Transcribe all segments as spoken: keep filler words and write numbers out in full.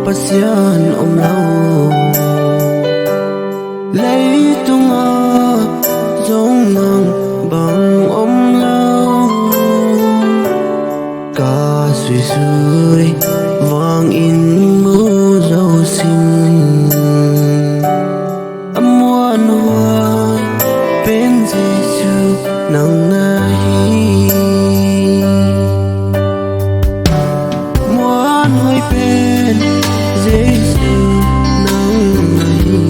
Pasian om lo, leitungah zong nang bang om lo. Ka suisui vangin mu zo sin, a muanhuai pen Jesu nang na hi. Muanhuai pen Jesu nang na hi.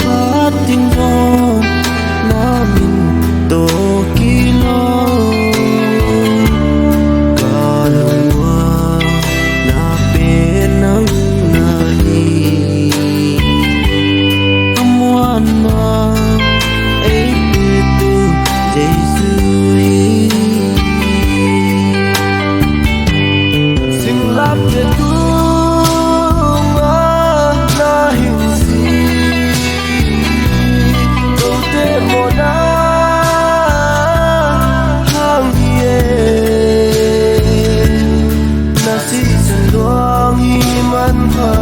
Phat ding zong na min tawh kilawm. Ka lungmuanna pen nang na hi. Ka muanna ei pitu Jesu hi. Singlamteh tungah na hing si, kote mawhna hang hi e. Na sisan luang hi manpha,